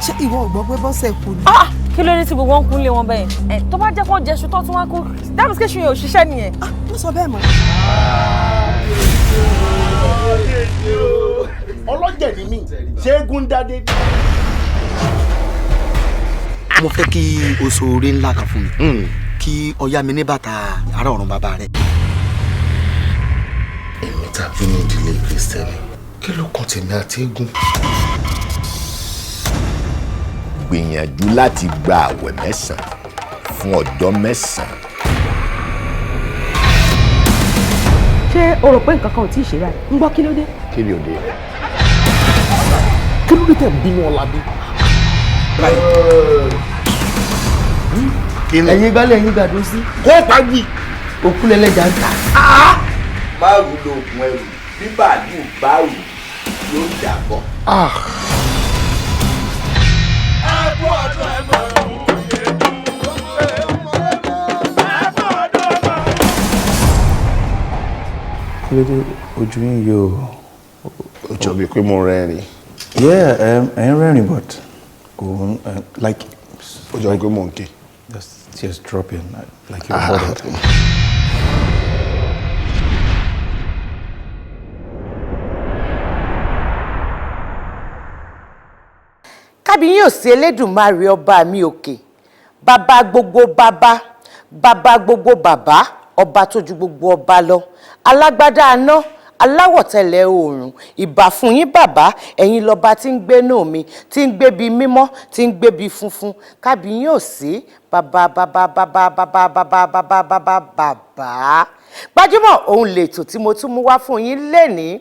Ṣé ìwọ ò gbọ́ pé Bọ́sẹ̀ kú ni? Kí ló dé tí gbogbo wọn kún lé wọn bẹ́ẹ̀? Ẹ tó bá jẹ́ kó jẹ́ṣu tó tún wá kú, that means kéṣu yẹn ò ṣiṣẹ́ nìyẹn. Má sọ bẹ́ẹ̀ mọ́. Ọlọ́jẹ̀ ni mí, ṣéégún dádé. Mo fẹ́ kí o so oore ńlá kan fún mi, kí o yá mi ní bàtà ará ọ̀run bàbá rẹ. Èmi tàbí ní ìdílé Kristẹni, kí ló kàn tèmi àti eégún? Gbìyànjú láti gba àwẹ̀ 9 fún ọjọ́ 9. Ṣé o rò pé nǹkan kan ò tí ì ṣe báyìí? Ń gbọ́ kí ló dé? Kí ló dé? Kí ló dé tẹ̀ ń bínú Ọlábí? Ẹ̀yin gbálẹ̀ ẹ̀yin gbàdó sí. Kó pa wí. Òkú lẹ́lẹ́jà ń tà. Má rú lóògùn ẹrù, bí bàálù bá rù yóò dàbọ̀. Kí ló dé ojú yín yóò? Ó jọ bíi pé mo rẹ́rìn. Yeah, ẹ ń rẹ́rìn but kò ń like. Ó jọ pé mo ń ké. Just tears dropping like you're bothered. Kábíyèsí Elédùmarè ọba mi òkè, bàbá gbogbo bàbá, bàbá gbogbo bàbá, ọba tó ju gbogbo ọba lọ, alágbádá aná, aláwọ̀tẹ́lẹ̀ oòrùn, ìbà fún yín bàbá, ẹ̀yin lọ́ba tí ń gbénú mi, tí ń gbébi mímọ́, tí ń gbébi funfun. Kábíyèsí bàbá bàbá bàbá bàbá bàbá bàbá bàbá bàbá. Gbajúmọ̀ òun lètò tí mo tún mú wá fún yín lénìí.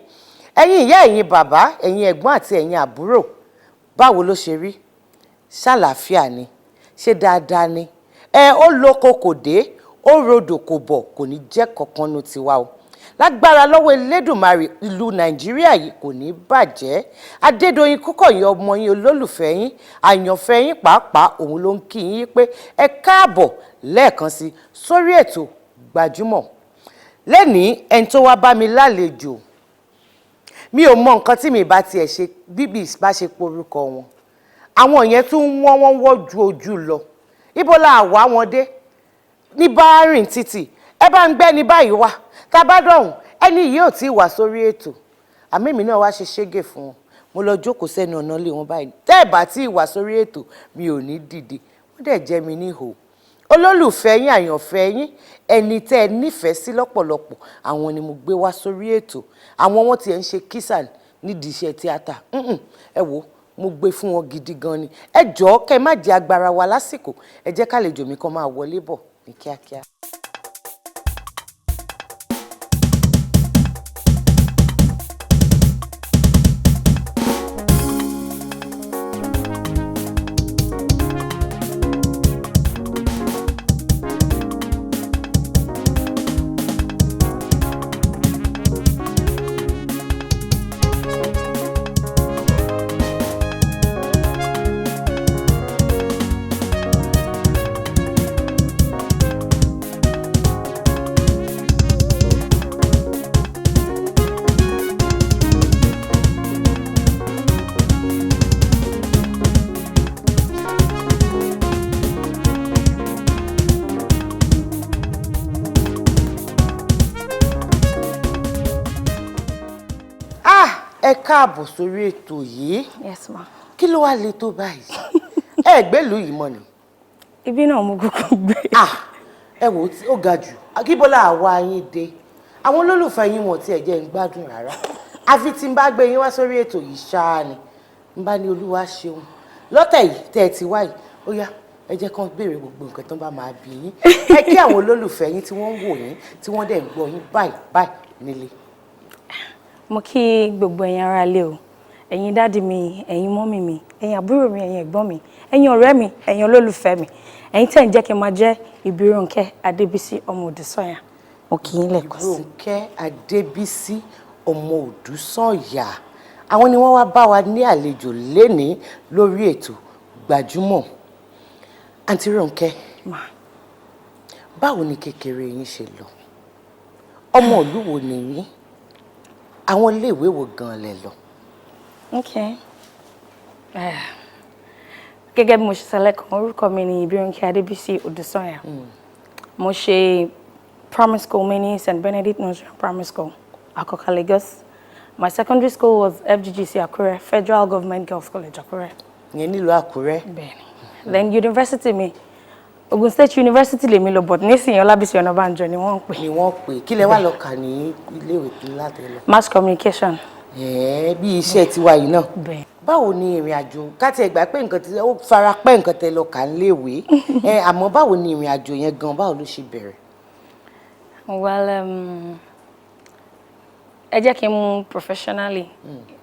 Ẹ̀yin ìyá, ẹ̀yin bàbá, ẹ̀yin ẹ̀gbọ́n àti ẹ̀yin àbúrò, báwo ló ṣe rí? Ṣàlàáfíà ni? Ṣé dáadáa ni? Ẹ ó lóko kò dé, ó rodò kò bọ̀, kò ní jẹ́ kankan nu tiwa o. Lágbára lọ́wọ́ Elédùmarè, ìlú Nàìjíríà yìí kò ní bàjẹ́. Adédoyin Kúkọ̀yí ọmọ yín, olólùfẹ́ yín, àyànfẹ́ yín pàápàá, òun ló ń kí yín pé ẹ káàbọ̀ lẹ́ẹ̀kan sí sórí ètò Gbajúmọ̀. Lẹ́nìí, ẹni tó wá bá mi lálejò, mi ò mọ nǹkan tí mi bá tiẹ̀ ṣe bíbí bá ṣe porúkọ wọn. Àwọn yẹn tún wọ́n wọ́n ju ojú lọ. Ibo la wá wọn dé? Ní bá rìn títì, ẹ bá ń gbẹ́ ní báyìí wá. Tá bá dọ̀hùn, ẹni yìí ò tí ì wá sórí ètò. Àmì mi náà wá ṣe ṣégè fún wọn. Mo lọ jókòó sẹ́nu ọ̀nà ilé wọn báyìí. Tẹ́ ẹ̀ bá tí ì wá sórí ètò, mi ò ní dìde. Wọ́n dẹ̀ jẹ́ mi níhò. Olólùfẹ́ yín, àyànfẹ́ yín, ẹni tẹ́ ẹ nífẹ̀ẹ́ sí lọ́pọ̀lọpọ̀, àwọn ni mo gbé wá sórí ètò. Àwọn wọn tiẹ̀ ń ṣe kísà nídìí iṣẹ́ tíátà. Ẹ wo, mo gbé fún wọn gidi gan ni. Ẹ jọ̀ọ́ kẹ́ má jẹ́ agbára wa lásìkò. Ẹ jẹ́ kálejò mi kan máa wọlé bọ̀ ní kíákíá. Ẹ káàbọ̀ sórí ètò yìí. Yes ma. Kí ló wá le tó báyìí? Ẹ gbélùú yìí mọ́ ni. Ibi náà mo kúkú gbé. Ah, ẹ wò ó ga jù. Akíbọ́lá àwa yín dé. Àwọn olólùfẹ́ yín wọ̀n tí ẹ jẹ́ ń gbádùn rárá. Àfi tí n bá gbé yín wá sórí ètò yìí ṣáá ni. N bá ní Olúwa ṣeun. Lọ́tẹ̀ yìí tẹ́ ẹ ti wá yìí, ó yá, ẹ jẹ́ kán béèrè gbogbo nǹkan tó bá máa bí yín. Ẹ kí àwọn olólùfẹ́ yín tí wọ́n ń wò yín, tí wọ́n dẹ̀ ń gbọ́ yín báyìí báyìí nílé. Mo kí gbogbo ẹ̀yin ará ilé o, ẹ̀yin daddy mi, ẹ̀yin mummy mi, ẹ̀yin àbúrò mi, ẹ̀yin ẹ̀gbọ́n mi, ẹ̀yin ọ̀rẹ́ mi, ẹ̀yin olólùfẹ́ mi, ẹ̀yin tẹ̀ ń jẹ́ kí n máa jẹ́ Ìbírónkẹ́ Adébísí ọmọ Òdùsànyà. Mo kí yín lẹ́ẹ̀kan sí. Ìbírónkẹ́ Adébísí ọmọ Òdùsànyà, àwọn ni wọ́n wá bá wa ní àlejò lénìí lórí ètò Gbajúmọ̀. Àǹtí Rónkẹ́, báwo ni kékeré yín ṣe lọ? Ọmọ ìlú wo ni yín? Àwọn iléèwé wo gan-an lẹ lọ? Okay. Gẹ́gẹ́ bí mo ṣe sọ lẹ́ẹ̀kan, orúkọ mi ni Ìbírónkẹ́ Adébísí Òdùsànyà. Mo ṣe primary school mi ní St. Benedict Nursery Primary School, Akoka, Lagos. My secondary school was FGGC Akure, Federal Government Girls College, Akure. Ìyẹn nílùú Àkúrẹ́. Bẹ́ẹ̀ni. Then university mi, Ogun State University lèmi lọ, but nísìnyí Ọlábísí Ọ̀nàbànjọ ni wọ́n ń pè. Ni wọ́n pè. Kí lẹ wá lọ kà ní iléèwé ńlá tẹ lọ? Mass communication. Ẹ̀ẹ́, bí iṣẹ́ tiwa yìí náà. Bẹ́ẹ̀. Báwo ni ìrìn àjò káti ẹ̀gbá pé nǹkan tí ó fara pẹ́ nǹkan tẹ lọ kà ń léèwé, ẹ àmọ́ báwo ni ìrìn àjò yẹn gan, báwo ló ṣe bẹ̀rẹ̀? Well, ẹ jẹ́ kí n mú professionally.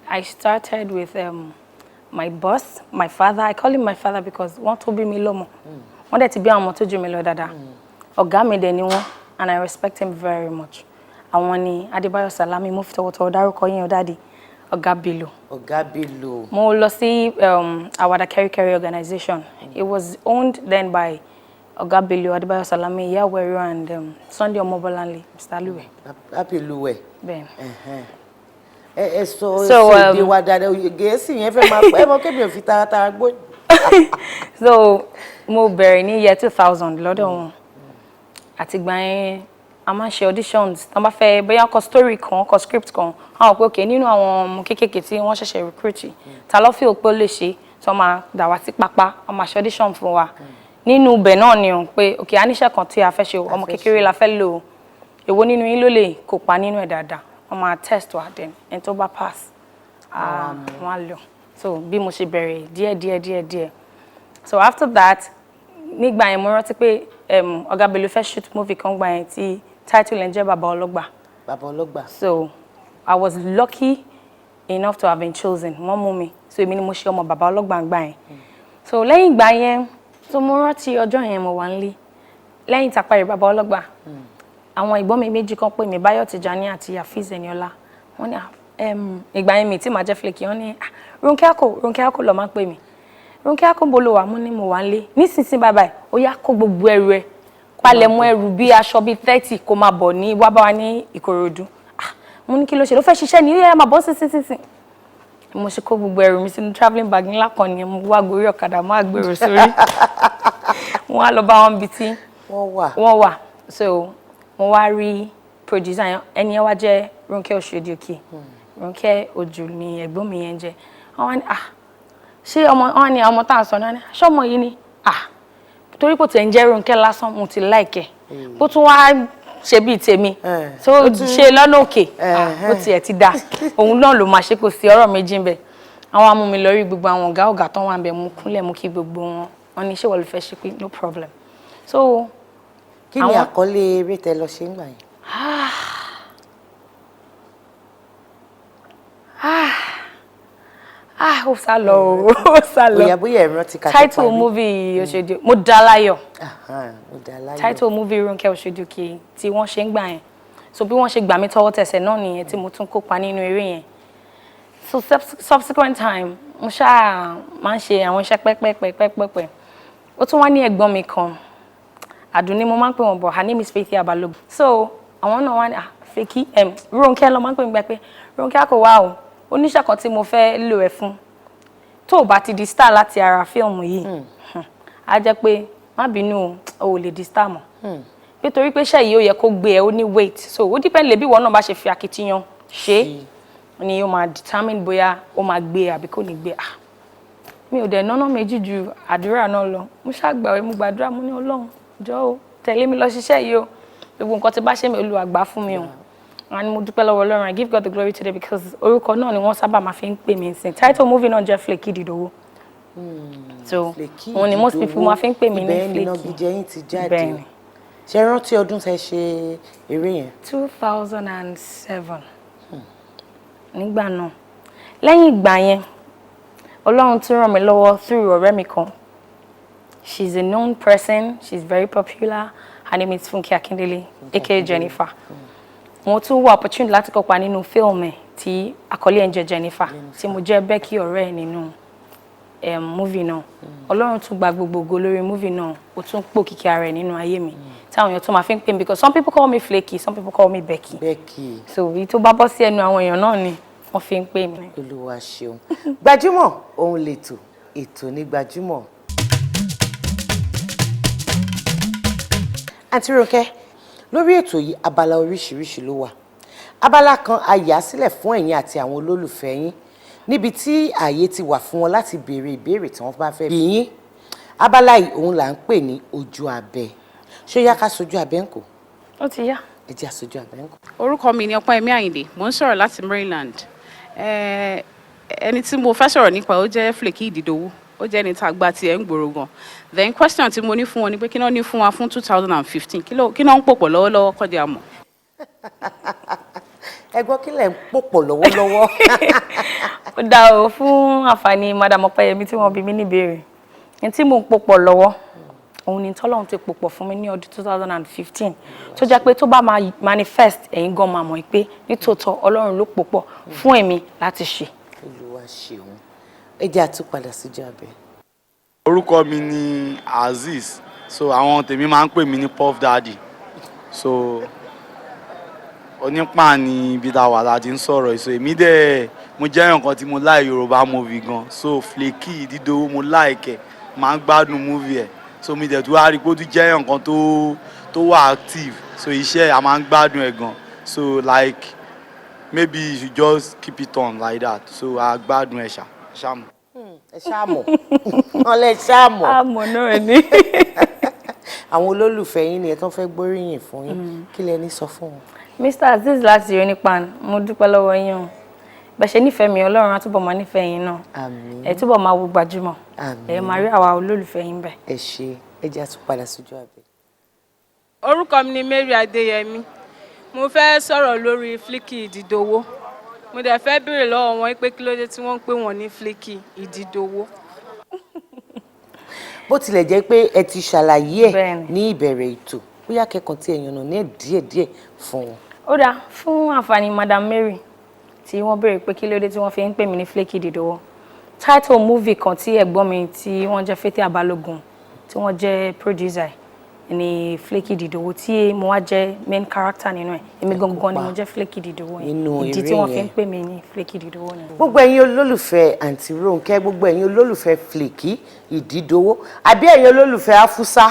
I started with my boss, my father. I call him my father because wọ́n tó bí mi lọ́mọ. Wọ́n dẹ̀ ti bí àwọn ọmọ tó jù mí lọ dáadáa. Ọ̀gá mi dẹ̀ ni wọ́n, and I respect him very much. Àwọn ni Adébáyọ̀ Salami, mo fi tọ̀wọ̀tọ̀wọ̀ dárúkọ yín o daddy, Ọ̀gá Bello. Ọ̀gá Bello. Mo lọ sí Àwàdà Kẹ́ríkẹ́rí organization. It was owned then by Ọ̀gá Bello, Adébáyọ̀ Salami, Ìyá Wẹ̀rọ and Sunday Ọmọbọ́láńlé, Mr. Luwe. Happy Luwe. Bẹ́ẹ̀ni. Ẹ sọ èdè wa dáadáa, Gẹ̀ẹ́sì yẹn fẹ́ máa pẹ́ mọ́ kébì òfin taratara gbó. So mo bẹ̀rẹ̀ ní year 2000 lọ́dọ̀ wọn. Àtìgbà yẹn a máa ń ṣe auditions. Tán bá fẹ́ bóyá kọ story kan, kọ script kan, àwọn pé okay, nínú àwọn ọmọ kéékèèké tí wọ́n ṣẹ̀ṣẹ̀ recruit, ta ló feel pé ó lè ṣe, tí wọ́n máa dà wá sí pápá, wọ́n máa ṣe audition fún wa. Nínú ibẹ̀ náà ni òun pé okay, a níṣẹ́ kan tí a fẹ́ ṣe, ọmọ kékeré la fẹ́ lò ó, èwo nínú yín ló lè kópa nínú ẹ̀ dáadáa? Wọ́n máa test wa, then ẹni tó bá pass wọ́n á lò. So bí mo ṣe bẹ̀rẹ̀ díẹ̀ díẹ̀ díẹ̀ díẹ̀. So after that, nígbà yẹn mo rántí pé Ọ̀gá Bello fẹ́ shoot movie kan gbà yẹn tí title ẹ̀ ń jẹ́ Bàbá Ọlọ́gbà. Bàbá Ọlọ́gbà. So I was lucky enough to have been chosen. Wọ́n mú mi, so èmi ni mo ṣe ọmọ Bàbá Ọlọ́gbà gbà yẹn. So lẹ́yìn ìgbà yẹn, so mo rántí ọjọ́ yẹn, mo wà nílé lẹ́yìn tá a parí Bàbá Ọlọ́gbà, àwọn ẹ̀gbọ́n mi méjì kan pè mí, Báyọ̀ Tìjání àti Hafiz Eniola. Wọ́n ní ìgbà yẹn mi tí màá jẹ́ Flakky, wọ́n ní Rónkẹ́ Àkò, Rónkẹ́ Àkò ló máa ń pè mí. Rónkẹ́ Àkò, bolo wà? Mú ní mo wà nílé nísinsìnyí báyìí. Ó yá, kó gbogbo ẹrù ẹ, palẹ̀mọ́ ẹrù bíi aṣọ bíi 30, kó máa bọ̀ ní wá bá wa ní Ìkòròdú. Mo ní kí ló ṣe? Ló fẹ́ ṣiṣẹ́ ní ilé, máa bọ́ sínsìnsìn. Mo ṣe kó gbogbo ẹrù mi sínú travelling bag ńlá kan ni, mo wá gorí ọ̀kadà, mo wá gbèrò sórí, mo wá lọ bá wọn bí tí wọ́n wà. So mo wá rí producer yẹn, ẹni yẹn wá jẹ́ Rónkẹ́ Oṣòdì-Òkè. Rónkẹ́ Òjò ni ẹ̀gbọ́n mi yẹn jẹ́. Wọ́n wá ní, ah, ṣé ọmọ wọn ni ọmọ tá à ń sọ náà ni? Ṣọmọ yìí ni? Ah, torí kò tẹ̀ ń jẹ́ Rónkẹ́ lásán, mo ti like ẹ̀, bó tún wá ṣe bíi tèmi tó ṣe lọ́nà òkè, ó tiẹ̀ ti dáa, òun náà ló máa ṣe, kò sí ọ̀rọ̀ méjì ń bẹ̀. Àwọn amú mi lọ rí gbogbo àwọn ọ̀gá ọ̀gá tó wà ń bẹ̀, mú kúnlẹ̀, mú kí gbogbo wọn. Wọn ní ṣé wọ́n lè fẹ́ ṣe, pé no problem. So Kí ni àkọlé eré tẹ lọ ṣe ń gbà yẹn? Ah ah, ó sá lọ o, ó sá lọ. Bóyá bóyá ẹ rántí ká tó Title parí. movie Oṣòdì, Mo Dáláyọ̀. Mo Dáláyọ̀. Title movie Rónkẹ́ Oṣòdì Òkè tí wọ́n ṣe ń gbà yẹn. So bí wọ́n ṣe gbà mí tọwọ́ tẹsẹ̀ náà nìyẹn tí mo tún kópa nínú eré yẹn. So subsequent time, mo ṣáà máa ń ṣe àwọn iṣẹ́ pẹ́pẹ́pẹ́pẹ́pẹ́. Ó tún wá ní ẹ̀gbọ́n mi kan, Àdùnní mo máa ń pè wọ́n, but her name is Faithia Balogun. So àwọn náà wá ní, ah, Fèkí, Rónkẹ́ ló máa ń pè mí gbà pé Rónkẹ́ kò wá o, oníṣẹ́ kan tí mo fẹ́ lò ẹ̀ fún, tó o bá ti di star láti ara fíìmù yìí, á jẹ́ pé má bínú o, ò lè di star mọ́, nítorí pé iṣẹ́ yìí ó yẹ kó gbé ẹ, ó ní weight. So ó depend lè bí ìwọ náà bá ṣe fi akitiyan ṣe é. Ni ó máa determine bóyá ó máa gbé àbí kò ní gbé. Ah, mi ò dẹ̀ nọ́nà méjì ju àdúrà náà lọ. Mo ṣàgbàwẹ̀, mo gbàdúrà, mo ní Ọlọ́run jọ̀ọ́ o, tẹ̀lé mi lọ ṣiṣẹ́ yìí o, gbogbo nǹkan tí bá ṣe mi, Olúwa gbà fún mi o. And mo dúpẹ́ lọ́wọ́ Ọlọ́run. I give God the glory today because orúkọ náà ni wọ́n sábà máa fi ń pè mí sìn. Title movie náà jẹ́ Flakey Ìdìdòwò, so òun ni most people máa fi ń pè mí ní Ibẹ̀ ni Flakey. ìnagijẹ yín ti jáde. Bẹ́ẹ̀ni. Ṣe rántí ọdún tẹ́ ṣe eré yẹn? 2007 nígbà náà. Lẹ́yìn ìgbà yẹn, Ọlọ́run tún ràn mí lọ́wọ́ through ọ̀rẹ́ mi kan. She's a known person, she's very popular. Her name is Funke Akindele, aka Jennifer. Mo tún wá opportunity láti kópa nínú fíìmù ẹ̀ tí àkọlé ẹ̀ ń jẹ́ Jennifer, tí mo jẹ́ Becky, ọ̀rẹ́ ẹ̀ nínú movie náà. Ọlọ́run tún gba gbogbo ògo lórí movie náà. Ó tún pòkìkí ara ẹ̀ nínú ayé mi, táwọn èèyàn tún máa fi ń pè mí, because some people call me Flaky, some people call me Becky. Becky. So èyí tó bá bọ́ sí ẹnu àwọn èèyàn náà ni wọ́n fi ń pè mí. Olúwa ṣeun. Gbajúmọ̀ òun lètò, ètò ní Gbajúmọ̀. Àǹtí Rónkẹ́, lórí ètò yìí, abala oríṣiríṣi ló wà. Abala kan a yà sílẹ̀ fún ẹ̀yin àti àwọn olólùfẹ́ yín, níbi tí ààyè ti wà fún wọn láti béèrè ìbéèrè tí wọ́n bá fẹ́ bí yín. Abala yìí òun là ń pè ní ojú abẹ. Ṣé ó yá ká sojú abẹ ń kò? Ó ti yá. Ẹ jẹ́ àsojú abẹ ń kò. Orúkọ mi ni Ọpẹ́yẹmí Àyìndé, mò ń sọ̀rọ̀ láti Maryland. Ẹni tí mo fẹ́ sọ̀rọ̀ nípa ó jẹ́ Flakey Ìdìdòwú. Ó jẹ́ ẹni tá a gba tiẹ̀ ń gbòòrò gan. Then question tí mo ní fún wọn ni pé kí náà ní fún wa fún 2015, kí náà ń pòpọ̀ lọ́wọ́lọ́wọ́ kọ́dí àmọ́. Ẹ gbọ́, kí lẹ̀ ń pòpọ̀ lọ́wọ́lọ́wọ́? Ó dá o. Fún àǹfààní Madam Ọpẹ́yẹmí tí wọ́n bi mí níbèrè, ní tí mò ń pòpọ̀ lọ́wọ́ òun ni tọ́lọ́run ti pòpọ̀ fún mi ní ọdún 2015, tó jẹ́ pé tó bá máa manifest, ẹ̀yin gan máa mọ̀ pé nítòótọ́ Ọlọ́run ló pòpọ̀ fún èmi láti ṣe. Olúwa ṣeun. Ẹ jẹ́ àtúpadà síjú abẹ. Orúkọ mi ni Azeez, so àwọn tèmi máa ń pè mí ní Puff Daddy. So onípa ni ibi tá a wà láti ń sọ̀rọ̀. So èmi dẹ̀ mo jẹ́ nǹkan tí mo like Yorùbá movie gan. So Flakey Ìdídòwò, mo like ẹ̀, máa ń gbádùn movie ẹ̀. So mi dẹ̀ tún wá rí i pé ó tún jẹ́ nǹkan tó wà active, so iṣẹ́ a máa ń gbádùn ẹ̀ gan. So like maybe you should just keep it on like that. So a gbádùn ẹ̀ ṣá ṣá mọ̀. Ẹ ṣáà mọ̀ wọn lẹ ṣáà mọ̀. Àmọ̀ náà ni. Àwọn olólùfẹ́ yín ni ẹ tán fẹ́ gbóríyìn fún yín, kí lẹ ní sọ fún wọn? Mr Azeez láti Onípan, mo dúpẹ́ lọ́wọ́ yín o. Bẹ́ẹ̀ ṣe nífẹ̀ẹ́ mi, Ọlọ́run á túbọ̀ máa nífẹ̀ẹ́ yín náà. Àmín. Ẹ túbọ̀ máa wo Gbajúmọ̀. Àmín. Ẹ máa rí àwa olólùfẹ́ yín bẹ́ẹ̀. Ẹ ṣe. Ẹ jẹ́ àtúpadà sójú abẹ. Orúkọ mi ni Mary Adéyẹmí. Mo fẹ́ sọ̀rọ̀ lórí Flakey Ìdìdòwò. Mo dẹ̀ fẹ́ béèrè lọ́wọ́ wọn pé kí ló dé tí wọ́n ń pè wọ́n ní Flakey Ìdìdòwò. Bó tilẹ̀ jẹ́ pé ẹ ti ṣàlàyé ẹ̀ Bẹ́ẹ̀ni. ní ìbẹ̀rẹ̀ ètò, bóyá kẹ́kàn tí ẹ yànnà ní ẹ̀ díẹ̀díẹ̀ fún wọn. Ó dáa. Fún àǹfààní Madam Mary tí wọ́n béèrè pé kí ló dé tí wọ́n fi ń pè mí ní Flakey Ìdìdòwò, title movie kan tí ẹ̀gbọ́n mi tí wọ́n jẹ́ Fathia Balogun, tí wọ́n jẹ́ producer ẹ̀ ní Flakey Ìdìdòwò, tí mo wá jẹ́ main character nínú ẹ̀. Èmi gangan ni mo jẹ́ Flakey Ìdìdòwò yẹn. Nínú Ìdí eré tí wọ́n fi yẹn. ń pè mí ní Flakey Ìdìdòwò ni. Gbogbo ẹ̀yin olólùfẹ́ àǹtí Rónkẹ́, gbogbo ẹ̀yin olólùfẹ́ Flakey Ìdídowó, àbí ẹ̀yin olólùfẹ́ Afusa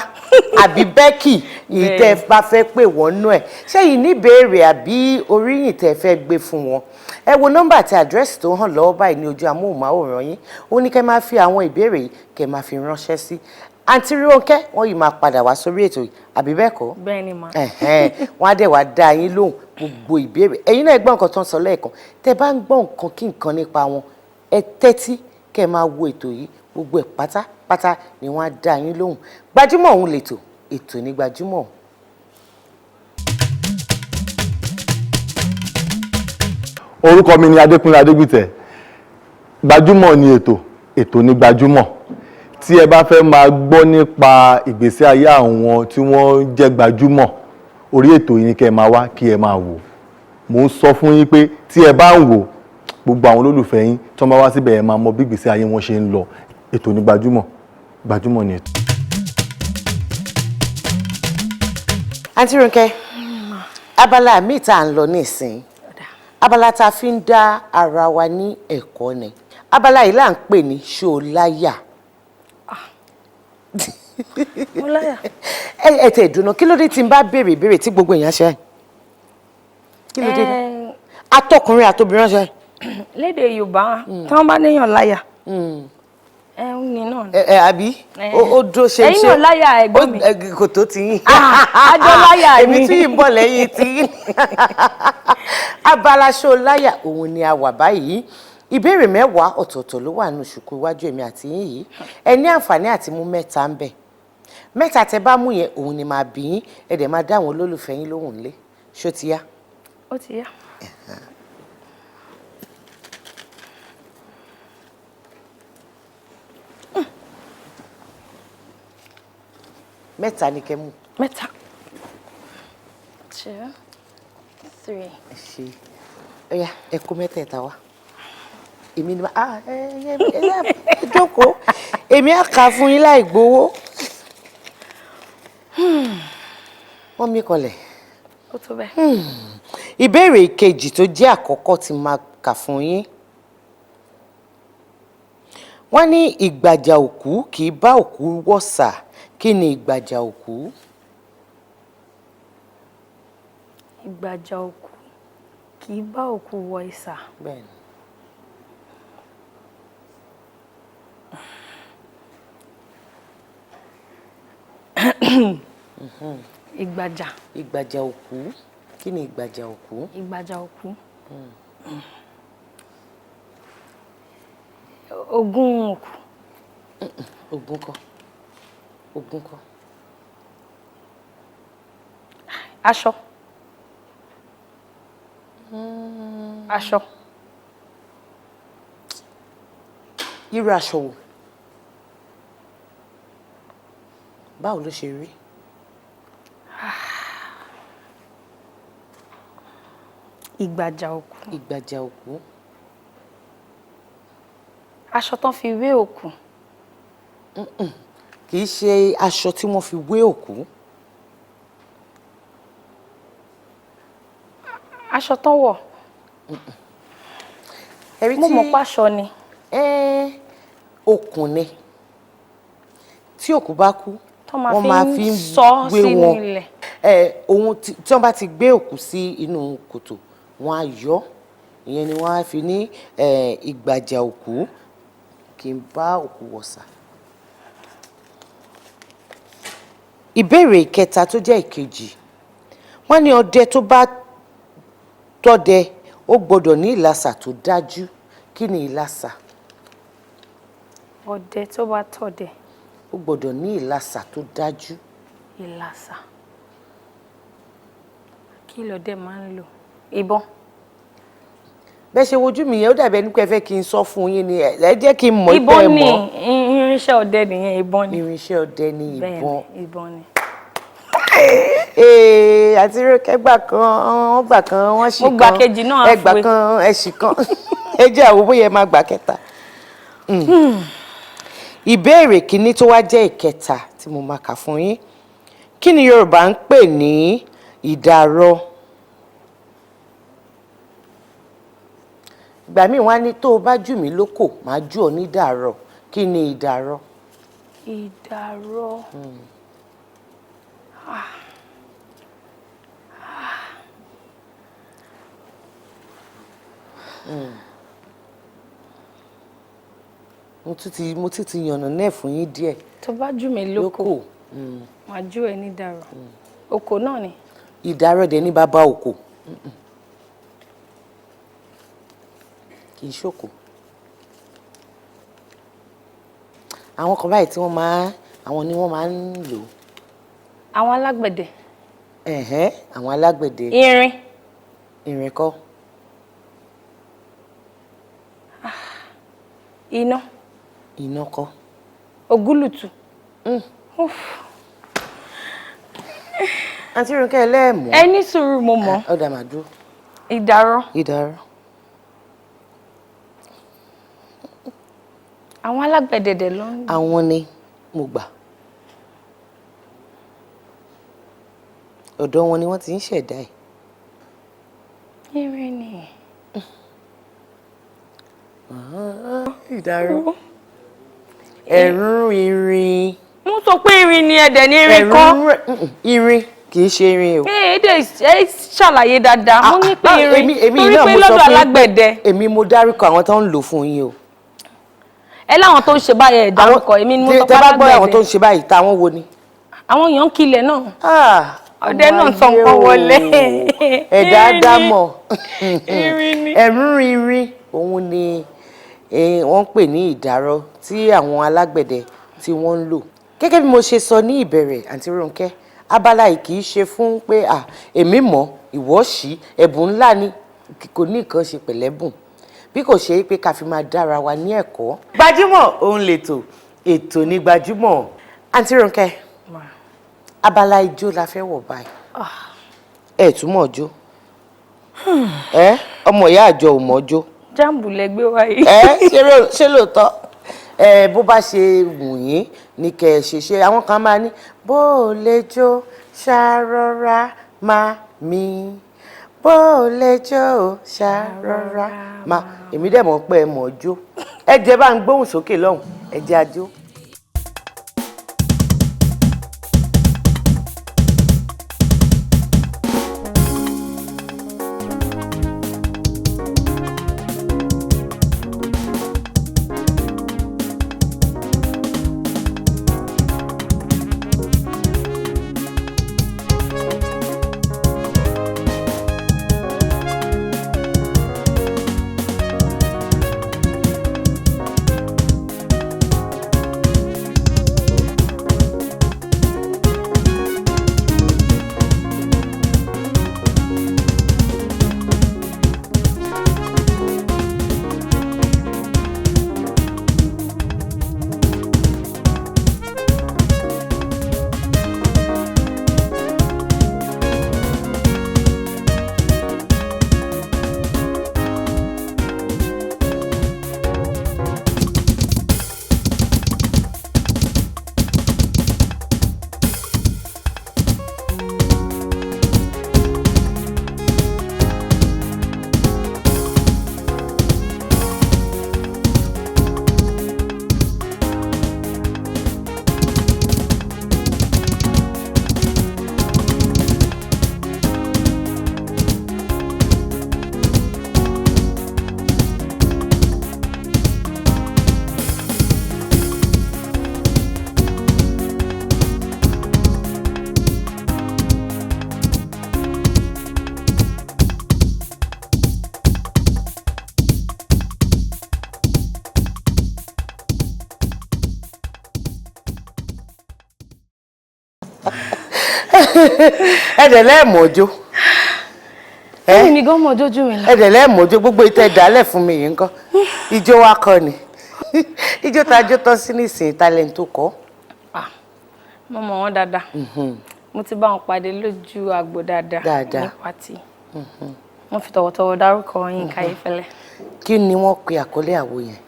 àbí Becky, èyí tẹ́ ẹ bá fẹ́ pè wọ́n nú ẹ̀, ṣé yìí ní ìbéèrè àbí oríyìn tẹ́ ẹ fẹ́ gbé fún wọn, ẹ wo nọ́mbà àti àdírẹ́sì tó hàn lọ́wọ́ báyìí ní ojú amóhùnmáwòrán yín. Ó ní kẹ́ máa fi àwọn ìbéèrè yìí, kẹ́ máa fi ránṣẹ́ sí àǹtí Rónkẹ́. Wọ́n yìí máa padà wá sórí ètò yìí, àbí bẹ́ẹ̀ kọ́? Bẹ́ẹ̀ ni mà. Ẹ̀hẹ́n, wọ́n á dẹ̀ wá dá yín lóhùn gbogbo ìbéèrè. Ẹ̀yin náà gbọ́ nǹkan tó ń sọ lẹ́ẹ̀kan. Tẹ́ bá ń gbọ́ nǹkan kí nǹkan nípa wọn, ẹ tẹ́tí kẹ́ ẹ máa wo ètò yìí. Gbogbo ẹ̀ pátápátá ni wọ́n á dá yín lóhùn. Gbajúmọ̀ òun lètò, ètò ní Gbajúmọ̀. Orúkọ mi ni Adékúnlé Adégbìtẹ̀. Gbajúmọ̀ ni ètò, ètò ní Gbajúmọ̀. Tí ẹ bá fẹ́ máa gbọ́ nípa ìgbésí ayé àwọn tí wọ́n jẹ́ gbajúmọ̀, orí ètò yìí ni kẹ́ ẹ máa wá, kí ẹ máa wò. Mò ń sọ fún yín pé tí ẹ bá ń wò, gbogbo àwọn olólùfẹ́ yín tí wọ́n bá wá síbẹ̀, ẹ máa mọ bí ìgbésí ayé wọn ṣe ń lọ. Ètò ní Gbajúmọ̀, Gbajúmọ̀ ni ètò. Àǹtí Rónkẹ́, abala míì tá à ń lọ nísìn, abala tá a fi ń dá ara wa ní ẹ̀kọ́ ni. Abala yìí là ń pè ní ṣó láyà. Mo láyà. Ẹ tẹ̀ dùnà, kí ló dé tí n bá béèrè ìbéèrè tí gbogbo èèyàn ṣe? Kí ló dé? Atọkùnrin àtobìnrin ṣe. Lédè Yorùbá, tí wọ́n bá léèyàn láyà, ẹ ń ní náà ni. Ẹ àbí ó dúró ṣe. Ẹ̀yin náà láyà, ẹ̀gbọ́n mi. Kò tó ti yín. Àjọ láyà ni. Èmi tún yìí ń bọ̀ lẹ́yìn tí yín. Abala ṣó láyà òun ni a wà báyìí. Ìbéèrè 10 ọ̀tọ̀ọ̀tọ̀ ló wà nínú ṣùkú iwájú èmi àti yín yìí. Ẹ ní àǹfààní àti mú 3 ń bẹ̀. 3 tẹ bá mú yẹn òun ni màá bí yín, ẹ dẹ̀ máa dá àwọn olólùfẹ́ yín lóhùn nílé. Ṣó ti yá? Ó ti yá. 3 ni kẹ́ mú. 3. 2, 3. Ẹ ṣe ọyá, ẹ kó mẹ́tẹ̀ẹ̀ta wá. Èmi ni ẹ ẹ jókòó, èmi á kà fún yín láì gbowó. Wọ́n mi kọlẹ̀. Ó tó bẹ́ẹ̀. Ìbéèrè ìkejì tó jẹ́ àkọ́kọ́ tí máa kà fún yín. Wọ́n ní ìgbàjà òkú kì í bá òkú wọ̀sà. Kí ni ìgbàjà òkú? Ìgbàjà òkú kì í bá òkú wọ ìsà. Bẹ́ẹ̀ni. Ìgbàjà. Ìgbàjà òkú. Kí ni ìgbàjà òkú? Ìgbàjà òkú. Ogún òkú. Ogún kọ́. Ogún kọ́. Aṣọ. Aṣọ. Irú aṣọ wo? Báwo ló ṣe rí? Ìgbàjà òkú. Ìgbàjà òkú. Aṣọ tán fi wé òkú. Kì í ṣe aṣọ tí wọ́n fi wé òkú. Aṣọ tán wọ̀. Mo mọ̀ pé aṣọ ni. Okùn ni. Tí òkú bá kú, wọ́n máa fi ń sọ wé sínú wọn. ilẹ̀. Ohun tí wọ́n bá ti gbé òkú sí inú kòtò, wọ́n á yọ. Ìyẹn ni wọ́n á fi ní ìgbàjà òkú kì í bá òkú wọ̀sà. Ìbéèrè ìkẹta tó jẹ́ ìkejì. Wọ́n ní ọdẹ tó bá tọdẹ ó gbọ́dọ̀ ní ìlàsà tó dájú. Kí ni ìlàsà? Ọdẹ tó bá tọdẹ. Ó gbọ́dọ̀ ní ìlàsà tó dájú. Ìlàsà. Kí lọdẹ máa ń lò? Ìbọn. Bẹ́ẹ̀ ṣe wojú mi yẹn, ó dàbí ẹni pé ẹ fẹ́ kí n sọ fún yín ni, ẹ jẹ́ kí n mọ̀ pé ẹ Ìbọn ni mọ̀. irinṣẹ́ ọdẹ nìyẹn, ìbọn ni. Irinṣẹ́ ọdẹ ni ìbọn. Bẹ́ẹ̀ni, ìbọn ni. Àti Rónkẹ́ gbà kan, wọ́n gbà kan, wọ́n ṣì kan. Mo gbà kejì náà Ẹ gbà halfway. kan, ẹ ṣì kan. Ẹ jẹ́ àwọn bóyá ẹ máa gbà kẹta. Ìbéèrè kìíní tó wá jẹ́ ìkẹta tí mo máa kà fún yín. Kí ni Yorùbá ń pè ní ìdàrọ? Ìgbà míì wọ́n á ní tó o bá jù mí lókò, màá jù ọ́ ní ìdàrọ. Kí ni ìdàrọ? Ìdàrọ. Mo tún ti yànnà náà fún yín díẹ̀. Tó bá jù mí lóko, màá jù ẹ́ ní ìdàrọ. Oko náà ni. Ìdàrọ dẹ̀ ní bàbá oko. Kì í ṣòkò. Àwọn kan báyìí tí wọ́n máa, àwọn ni wọ́n máa ń lò. Àwọn alágbẹ̀dẹ. Ẹ̀hẹ́n, àwọn alágbẹ̀dẹ. Irin. Irin kọ́. Iná. Iná kọ́. Ògúlùtù. Àǹtí Rónkẹ́ ẹlẹ́ẹ̀mọ́. Ẹ ní sùúrù, mo mọ̀. Ó dà, màá dúró. Ìdàrọ. Ìdàrọ. Àwọn alágbẹ̀dẹ dẹ̀ ló ń. Àwọn ni mo gbà. Ọ̀dọ̀ wọn ni wọ́n ti ń ṣẹ̀dá ẹ̀. Irin ni. Ìdàrọ. Ẹ̀rún irin. Mo sọ pé irin ni, ẹ̀dẹ̀ ní irin kọ́. Irin. Kì í ṣe irin o. Ẹ ẹ ṣàlàyé dáadáa, mo ní pé irin Èmi torí náà pé mo sọ lọ́dọ̀ fún yín pé alágbẹ̀dẹ. Èmi mo dárúkọ àwọn tó ń lò fún yín o. Ẹ láwọn tó ń ṣe báyẹn, ẹ dárúkọ, èmi ni mo sọ Tẹ pé bá gbọ́ àwọn alágbẹ̀dẹ. tó ń ṣe báyìí, táwọn wo ni? Àwọn èèyàn ń kilẹ̀ náà. Ọdẹ náà sọ Ayé nǹkan o. wọlé. Ẹ̀dá dámọ̀. Irin ni. Ẹ̀rún irin òun ni wọ́n ń pè ní ìdárọ̀ tí àwọn alágbẹ̀dẹ tí wọ́n ń lò. Gẹ́gẹ́ bí mo ṣe sọ ní ìbẹ̀rẹ̀, Àǹtí Rónkẹ́, abala yìí kì í ṣe fún pé à èmi mọ̀ ìwọ ṣí, ẹ̀bùn ńlá ni, kò ní nǹkan ṣe pẹ̀lẹ́bùn bí kò ṣe pé ká fi máa dára wa ní ẹ̀kọ́. Gbajúmọ̀ òun lètò, ètò ní gbajúmọ̀. Àǹtí Rónkẹ́, abala ijó la fẹ́ wọ̀ báyìí. Ẹ túmọ̀ jó, ẹ ọmọ ìyá àjọ ò mọ̀ jó. Jáàmù lẹgbẹ́ wa yìí. Ẹ ṣé lóòótọ́? Ẹ bó bá ṣe wù yín ní kẹ́ ẹ ṣe ṣe. Àwọn kan máa ní bó o lè jó ṣàrọra máa mi, bó o lè jó ṣàrọra máa. Èmi dẹ̀ mọ̀ pé ẹ mọ̀ jó. Ẹ jẹ́ bá ń gbóhùn sókè lọ́hùn, ẹ jẹ́ àjó. Ẹ̀dẹ̀ lẹ́ẹ̀mọ́jó. Èmi gan mọ̀ jójú mi lọ. Ẹ̀dẹ̀ lẹ́ẹ̀mọ́jó, gbogbo ìtẹ̀ dálẹ̀ fún mi yìí ńkọ́? Ijó wa kọ́ ni ijó tá a jó tán sí nísìnyí, talent tó kọ́. Mo mọ̀ wọ́n dáadáa. Mo ti bá wọn pàdé lójú agbo dáadáa. Dáadáa. Ní pàtì. Wọ́n fi tọ̀wọ̀tọ̀wọ̀ dárúkọ Yínká Ayéfẹ́lẹ́. Kí ni wọ́n pe àkọlé àwo yẹn?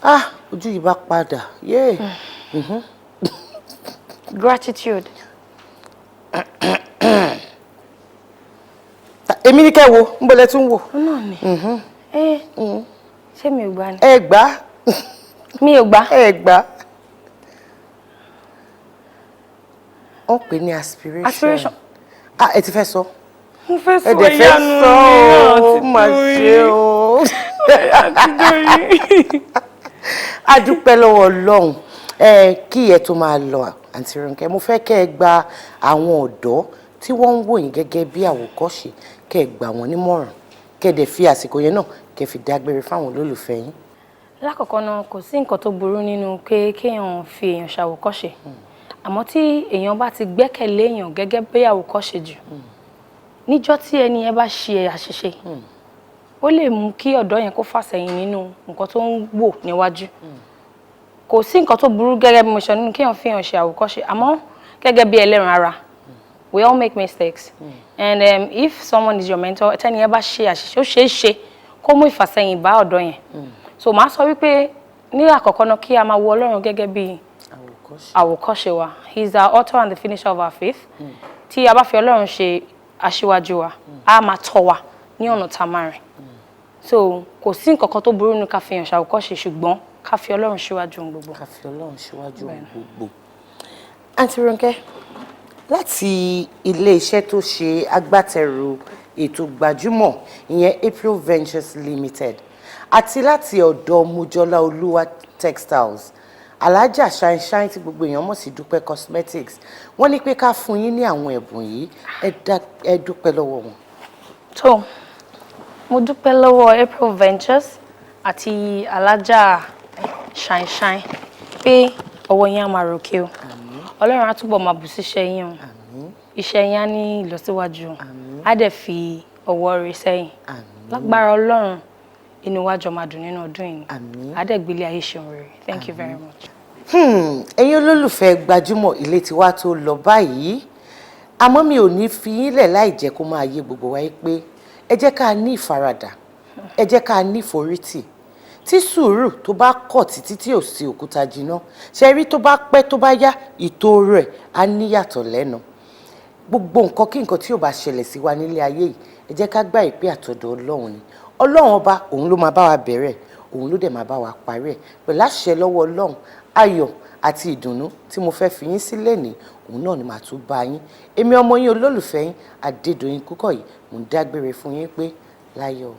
Ah, ojú yìí bá padà yéè. Gratitude. Èmi ní kẹ́ wo ń bọ́lẹ̀ tún wò. Náà ni. Ẹ ṣé mi ò gbà ni? Ẹ gbà. Mi ò gbà. Ẹ gbà. Wọ́n pè ní aspiration. Aspiration. Ah, ẹ ti fẹ́ sọ. Mo fẹ́ sọ Ẹ dẹ̀ fẹ́ ìyanu sọ mi ó náà mà ti ṣe o. A dúpẹ́ lọ́wọ́ Ọlọ́run. Ẹ kí ẹ tó máa lọ, Àǹtí Rónkẹ́, mo fẹ́ kẹ́ ẹ gba àwọn ọ̀dọ́ tí wọ́n ń wò yín gẹ́gẹ́ bí àwòkọ́ṣe, kẹ́ ẹ gbà wọ́n nímọ̀ràn, kẹ́ ẹ dẹ̀ fi àsìkò yẹn náà kẹ́ ẹ fi dágbére fáwọn olólùfẹ́ yín. Lákọ̀ọ́kọ́ náà, kò sí nǹkan tó burú nínú pé kéèyàn fi èèyàn ṣàwòkọ́ṣe, àmọ́ tí èèyàn bá ti gbẹ́kẹ̀lé èèyàn gẹ́gẹ́ bí àwòkọ́ṣe jù, níjọ́ tí ẹni yẹn bá ṣe àṣìṣe, ó lè mú kí ọ̀dọ́ yẹn kó fàsẹ̀yìn nínú nǹkan tó ń wò níwájú. Kò sí nǹkan tó burú gẹ́gẹ́ bí mo ṣe nínú kéèyàn fi hàn ṣe àwòkọ́ṣe, àmọ́ gẹ́gẹ́ bí ẹlẹ́ran ara, we all make mistakes. And if someone is your mentor, tẹ́ni yẹn bá ṣe àṣìṣe, ó ṣeé ṣe kó mú ìfàsẹ́yìn bá ọ̀dọ́ yẹn. So màá sọ wípé ní àkọ́kọ́ náà, kí a máa wo Ọlọ́run gẹ́gẹ́ bí àwòkọ́ṣe wa. He is our author and the finisher of our faith. Tí a bá fi Ọlọ́run ṣe aṣíwájú wa, a máa tọ́ wa ní ọ̀nà tá a máa rìn. So kò sí nǹkan kan tó burú nínú ká fi hàn ṣàwòkọ́ṣe, ṣùgbọ́n ká fi Ọlọ́run síwájú ohun gbogbo. Ká fi Ọlọ́run síwájú ohun gbogbo. Àǹtí Rónkẹ́, Láti iléeṣẹ́ tó ṣe agbátẹrù ètò Gbajúmọ̀, ìyẹn April Ventures Limited, àti láti ọ̀dọ̀ Mojola Olúwa Textiles, Alájà Shine Shine tí gbogbo èèyàn mọ̀ sí Dúpẹ́ Cosmetics, wọ́n ní pé ká fún yín ní àwọn ẹ̀bùn yìí. Ẹ dúpẹ́ lọ́wọ́ wọn. Tó, mo dúpẹ́ lọ́wọ́ April Ventures àti Alájà Shine Shine pé ọwọ́ yín á máa ròkè o. Ọlọ́run á túbọ̀ máa bù síṣẹ́ yín o. Iṣẹ́ yín á ní ìlọsíwájú o, á dẹ̀ fi ọwọ́ rẹ̀ sẹ́yìn. Lágbára Ọlọ́run, inú wa jọ máa dùn nínú ọdún yìí, á dẹ̀ gbélé ayé ṣeun rere. Thank you very much. Ẹ̀yin olólùfẹ́ Gbajúmọ̀, ilé tiwa tó lọ báyìí, àmọ́ mi ò ní fi yín lẹ̀ láì jẹ́ kó máa yé gbogbo wa pé ẹ jẹ́ ká ní ìfaradà, ẹ jẹ́ ká ní ìforítì. Tí sùúrù tó bá kọ̀ títí tí ò sí òkúta jiná, ṣe rí, tó bá pẹ́, tó bá yá, ìtòrò ẹ̀ á níyàtọ̀ lẹ́nu. Gbogbo nǹkan kí nǹkan tí ò bá ṣẹlẹ̀ sí wa nílé ayé yìí, ẹ jẹ́ ká gbà pé àtọ̀dọ̀ Ọlọ́run ni. Ọlọ́run Ọba, òun ló máa bá wa bẹ̀rẹ̀, òun ló dẹ̀ máa bá wa parí ẹ̀. Pẹ̀lú àṣẹ lọ́wọ́ Ọlọ́run, ayọ̀ àti ìdùnnú tí mo fẹ́ fi yín sílẹ̀ ní òun náà ni màá tún bá yín. Èmi ọmọ yín, olólùfẹ́ yín, Adédoyin Kúkọ̀yí, mò ń dágbére fún yín pé láyọ̀.